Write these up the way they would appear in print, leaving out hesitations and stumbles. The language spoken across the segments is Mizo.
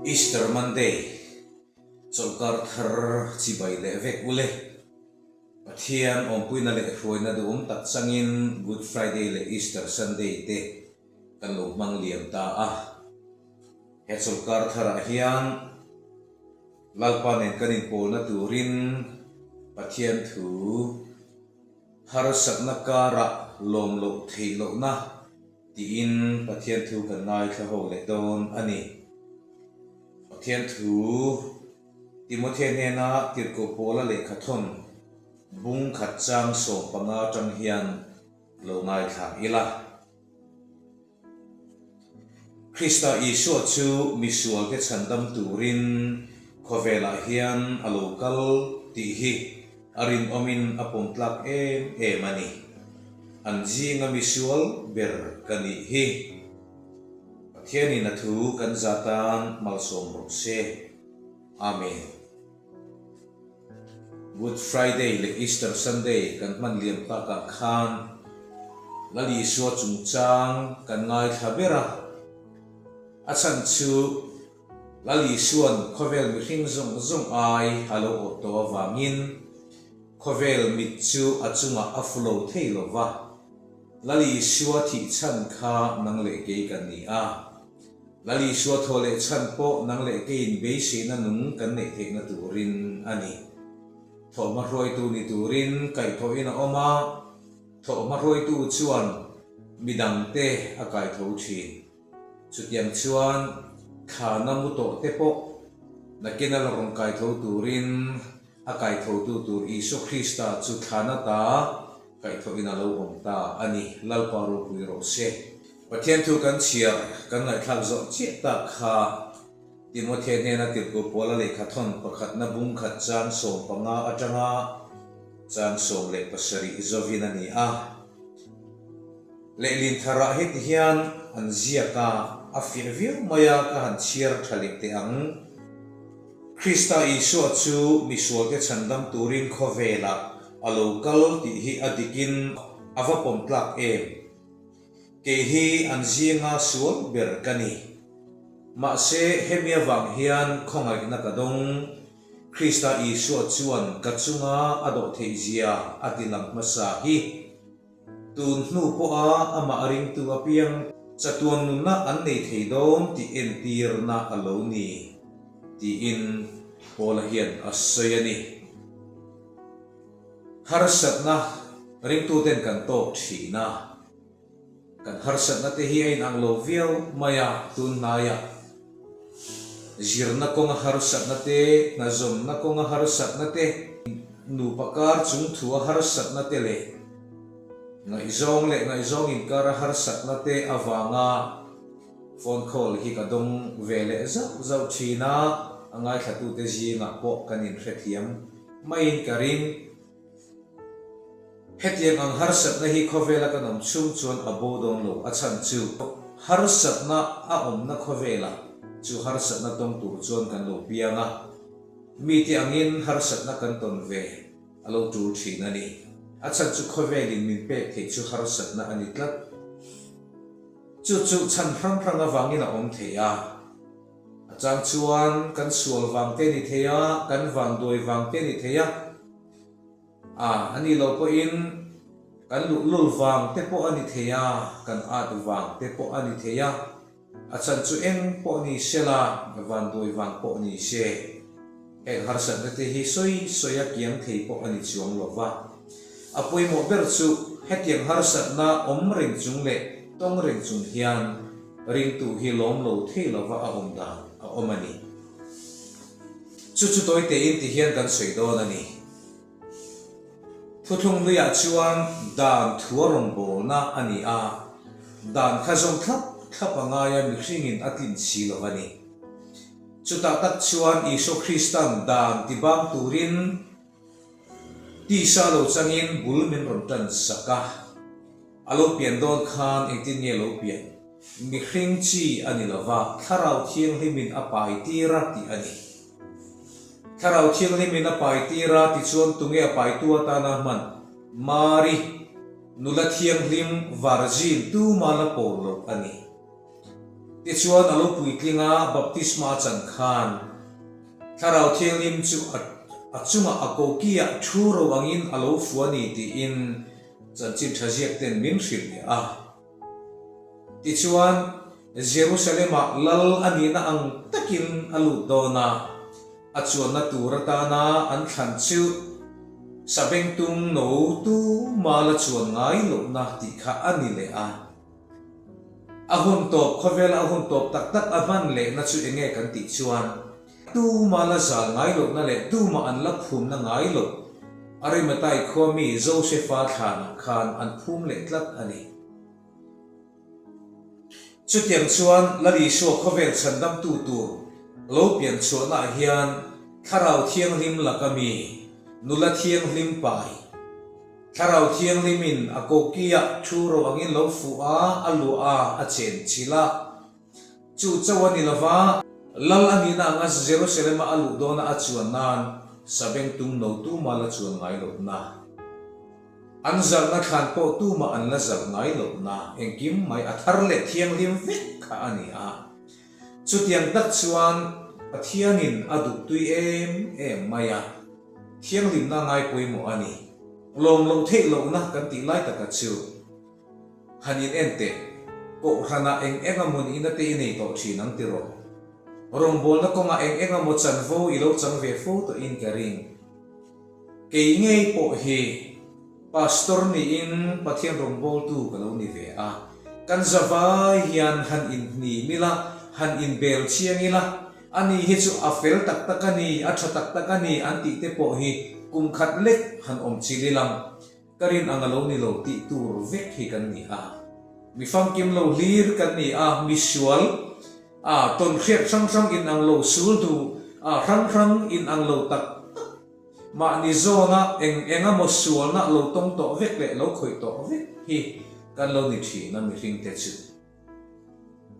Easter Monday, chawlhkar thar chibai leh vek ule. Pathian awmpuina leh hruaina duhawm tak changin Good Friday leh Easter Sunday te kan lo hmang liam ta a. He chawlhkar tharah hian Lalpa nen kan inpawlna turin Pathian thu harsatna karah lawm loh theih lohna tiin Pathian thu kan ngaithla ho leh dawn a ni. Pathian thu Timothea hnena Tirhkoh Paula lehkha thawn bung khat chang 15 atang hian lo ngaithla ila. Krista Isua chu misualte chhandam turin khawvelah hian a lo kal tih hi a rinawmin a pawm tlak em em a ni. An zinga misual ber ka nih hi. Pathianin a thu kan za tan malsawm rawh se. Amen. Good Friday leh Easter Sunday kan hman liam takah khan Lal Isua chungchang kan ngaithla ber a. A chhan chu Lal Isua'n khawvel mihring zawng zawng ai a lo awh tawh avangin khawvel mit chu a chungah a fu lo thei lo va. Lal Isua thih chhan kha nang leh kei kan ni a. Lal Isua thaw leh chhan pawh nang leh keiin beiseina nung kan neih theihna turin a ni. Thawhhma hruaitu ni turin kaihthawhin a awm a, thawhhma hruaitu chuan midangte a kaitho thin. Chutiang chuan thlana mu tawh te pawh nakina la rawn kaitho turin a kaithotu tur Isua Krista chu thlana ta Kaihthawhin a lo awm ta a ni, Lalpa ropui rawh se. Pathian thu kan chhiar, kan ngaihthlak zawh chiah tak kha Timothea hnena tirhkoh Paula lehkha thawn pakhatna bung khat chang 15 atanga chang 17 zawin a ni a. Lehlin tharah heti hian an ziak a, a fiah viau mai a, ka han chhiar tha leh teh ang. Krista Isua chu misualte chhandam turin khawvelah a lo kal tih hi a dikin a va pawm tlak em? Kei hi an zinga sual ber ka ni. Mahse, hemi avang hian khawngaihna ka dawng. Krista Isua chuan ka chunga a dawh theihzia a ti lang hmasa hi. Tun hnu pawha amah ringtu apiang chatuan nunna an nei thei dawn tih entirna a lo ni, tiin Paula hian a sawi a ni. Harsatna ringtuten kan tawk thin a, kan harsatna te hi a inang lo viau mai a, tun hnaiah zirna kawnga harsatna te, hnazawnna kawnga harsatna te, nupa kar chungthua harsatna te leh ngaihzawng leh ngaihzawng inkara harsatna te avanga phone call hi ka dawng ve leh zauh zauh thin a, a ngaithlatute zingah pawh kan inhrethiam maiin ka ring. Hetiang ang harsatna hi khawvela kan awm chhung chuan a bo dawn lo, a chhan chu harsatna a awmna khawvelah chu harsatna tawng tur chuan kan lo piang a, mite angin harsatna kan tawn ve a lo tul thin a ni. A chhan chu khawvelin min pek theih chu harsatna a ni tlat. Chu chu chhan hrang hrang avangin a awm thei a. A chang chuan kan sual vang te ni thei a, kan vanduai vang te ni thei a. A, a nih loh pawhin kan luhlul vang te pawh a ni thei a, kan at vang te pawh a ni thei a, a chhan chu eng pawh ni se la, vanduai vang pawh ni se, heng harsatna te hi sawi sawi a kiang thei pawh a ni chuang lo va. A pawimawh ber chu hetiang harsatna awm reng chung leh tawng reng chung hian ringtu hi lawm lo thei lova a awm dan a awm a ni. Chu chu tawi tein ti hian kan sawi dawn a ni. Thuthlung hluiah chuan dan thua rawngbawlna a ni a, dan kha zawng thlap thlap a ngai a mihringin a tlin si lo a ni. Chutah tak chuan Isua Kristan dan tibang turin tisa lo changin bul min rawn tan sak a. A lo pian dawn khan engtin nge lo pian? Mihring chi a ni lova, Thlarau Thianghlimin a pai tir a tih a ni. Thlarau Thianghlimin a pai tir a tichuan tunge a paitu atana hman? Mari, nula thianghlim, virgin, tuma la pawl loh a ni. Tichuan a lo puitling a, baptisma a chan khan Thlarau Thianghlim chu a chungah a kokiah thu ro angin a lo fu a ni tiin chanchin tha ziak ten min hrilh leh a. Tichuan Jerusalem-ah lal a nihna ang takin a lut dawn a, a chuanna tur atana an thlan chu Sabengtung no tuma la chuan ngai lohna tih kha a ni leh a. A hun tawp, khawvela a hun tawp tak tak a hman lehna chu enge kan tih chuan tuma la zal ngai lohna leh tuma an la phumna ngai loh Arimathai khua mi Josefa thlanah khan an phum leh tlat a ni. Chutiang chuan Lal Isua khawvel chhandamtu tur lo pian chhuahnaah hian Thlarau Thianghlim laka mi, nula thianghlim pai, Thlarau Thianghlimin a kokiah thu ro angin lo fuh a, a luah a, a chen chilh a. Chu chauh a ni lova, Lal a nihna anga Jerusalem-a a luh dawna a chuan nan Sabengtung no tuma la chuan ngai lohna. An zalhna thlan pawh tumah an la zalh ngai lohna engkim mai a thar leh thianghlim vek kha a ni a. Chutiang tak chuan Pathianin a duh tui em em mai a, thianghlimna ngai pawimawh a ni. Lawm loh theih lohna kan tih lai taka chu han in en teh, Kohhranah eng eng a mun ina te i nei tawh thin ang tiraw? Rawngbawlna kawngah eng eng emaw chanvo i lo chang ve fo tawhin ka ring. Kei ngei pawh hi Pastor niin Pathian rawngbawltu ka lo ni ve a, kan zavai hian han inhnim ila, han inbel chiang ila, ani hi chu a fel tak tak a ni, a tha tak tak a ni an tih te pawh hi kum khat lek han awm chil ilang, ka rin ang a lo ni lo tih tur vek hi kan ni a. Mi famkim lo hlir kan ni a, mi sual a, tawnhriat hrang hrang inang lo sul duh a, hrang hrang inang lo tak tak mahni zawna eng eng emaw sualna lo tawng tawh vek leh lo khawih tawh vek hi kan lo ni thin a mihring te chu.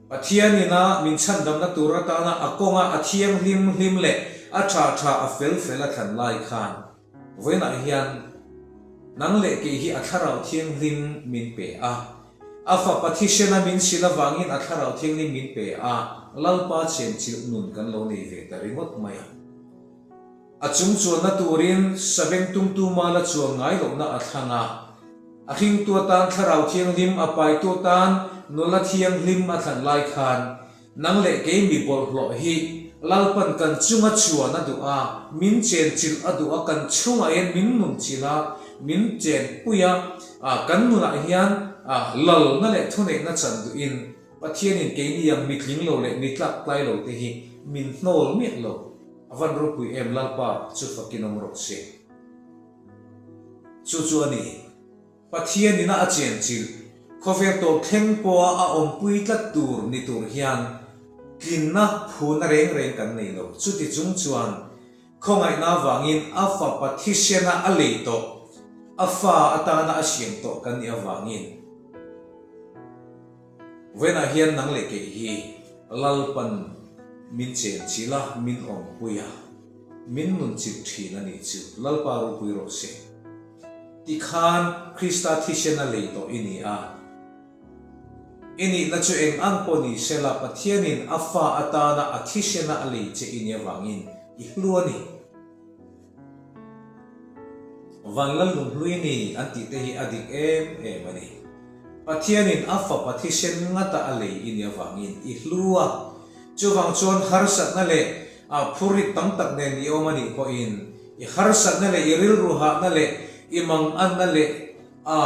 Pathian ina min chhandamna tur atana a kawnga a thianghlim hlim leh a tha tha a fel fel a thlan lai khan Vawiinah hian nang leh kei hi a Thlarau Thianghlim min pe a. A Fapa thisena min sil avangin a Thlarau Thianghlim min pe a, Lalpa chenchilh nun kan lo nei ve ta ringawt mai a. A chung chuanna turin Sabengtung tuma la chuan ngai lohna a thlang a. A hringtu atan Thlarau Thianghlim, a paitu atan Nula Thianghlim a thlan lai khan Nang leh kei mi bawlhhlawh hi Lalpan kan chunga chuan a duh a, min chenchilh a duh a, kan chungah hian min nunchilh a, min chenpui a, kan nunah hian lalna leh thuneihna chan duhin Pathianin keini ang mitling lo leh mitlak tlai lo te hi min hnawl miah lo. A van ropui em Lalpa chu fakin awm rawh se. Chu chu a ni. Pathian ina a chenchilh, khawvel tawp thleng pawha a awmpui tlat tur ni tur hian tlinna phuna reng reng kan nei lo. Chuti chung chuan khawngaihna avangin a fapa thisena a lei tawh, a fa atana a siam tawh kan nih avangin vawiinah hian nang leh kei hi Lalpan min chenchilh a, min awmpui a, min nunchilh thin a nih chu. Lalpa ropui rawh se. Tikhan Krista thisen a lei tawh i ni a. I nihna chu eng ang pawh ni sela Pathianin a fa atana a thisena a lei che i nih avangin i hlu a ni. Van Lallunghlui ni an tih te hi a dik em em a ni. Pathianin a fapa thisen ngata a lei i nih avangin i hlu a. Chuvang chuan harsatna leh a phurrit tam tak nen i awm a nih pawhin I harsatna leh i rilru hahna leh i manganna leh a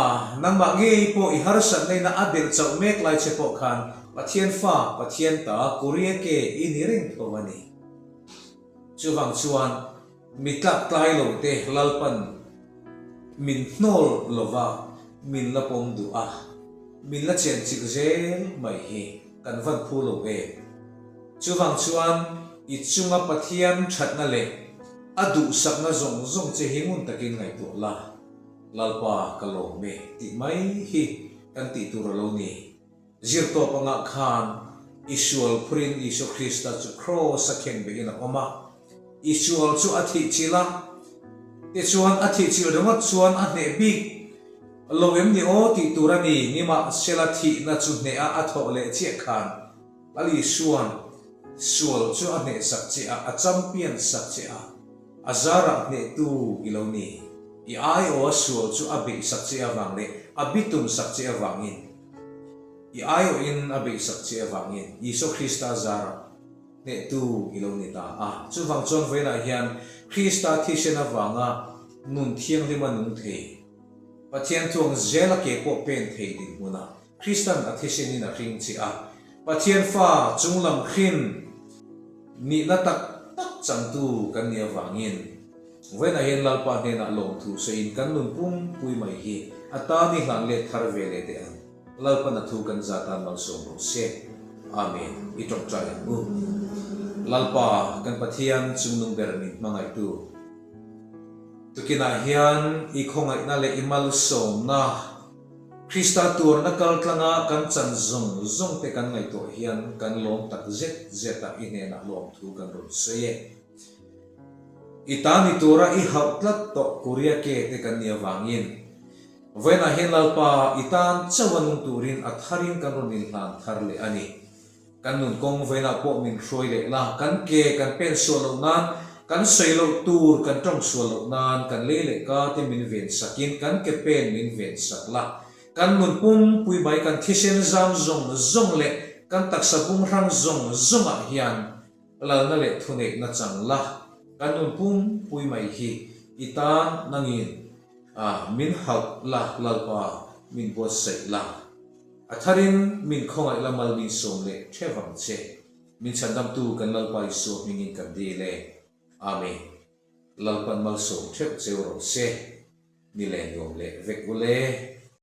nangmah ngei pawh i harsatna ina a delh chauh mek lai che pawh khan Pathian fa, Pathian ta, Korea ke i ni reng tho a ni. Chuvang chuan mi tlak tlai lo te Lalpan min hnawl lova min la pawm duh a, min la chenchilh zel mai hi kan van phu lo em. Chuvang chuan i chunga Pathian thatna leh a duhsakna zawng zawng che hi ngun takin ngaihtuah la, Lalpa ka lawm e tih mai hi kan tih tur a lo ni. Zirtawp angah khan i sual phurin Isua Krista chu kraws a khen beihin a awm a, i sual chu a thihchilh a, tichuan a thihchilh ringawt chuan a hneh bik lo em ni aw tih tur a ni, nimahsela thihna chu hneh a a thawh leh chiah khan. Lal Isua'n sual chu a hnehsak che a, a champion sak che a, a zarah hnehtu i lo ni. I aiawha sual chu a beihsak che avang leh a bitum sak che avangin, i aiawhin a beihsak che avangin Isua Krista zarah hnehtu i lo ni ta a. Chuvang chuan vawiinah hian Krista thisen avanga nun thianghlima nung thei, Pathian thuang zela ke pawh pen thei dinhmunah Kristan a thisenin a hring che a, Pathian fa chunglam hrin nihna tak tak changtu kan nih avangin vawiinah hian Lalpa hnenah lawmthu sawiin kan nun pumpui mai hi a tan i hlan let thar ve leh teh ang. Lalpan a thu kan za tan malsawm rawh se. Amen. I tawngtai ang u. Lalpa, kan Pathian chungnung ber min hmangaihtu. Tukinah hian i khawngaihna leh i malsawmna Krista tuarna kal tlanga kan chan zawng zawng te kan ngaihtuah hian kan lawm tak zet zet a, i hnenah lawmthu kan rawn sawi e. I ta ni tura i hauh tlat tawh Korea ke te kan nih avangin vawiinah hian Lalpa i tan chauh a nung turin a tharin kan rawn inhlan thar leh a ni. Kan nun kawng vawiinah pawh min hruai leh la, kan ke kan pen sual loh nan, kan sawi loh tur kan tawng sual loh nan, kan lei leh ka te min ven sakin kan ke pen min ven sak la. Kan nun pumpui mai kan thisen zam zawng zawng leh kan taksa bung hrang zawng zawngah hian lalna leh thuneihna chang la, kan nun pumpui mai hi i tan nangin min hauh la, Lalpa min buatsaih la. A tharin min khawngaih la mal min sawm leh theuh ang che. Min chhandamtu kan Lalpa Isua hmingin kan dil e. Amen. Lalpan malsawm theuh cheu rawh se. Ni leh nuam leh vek ule.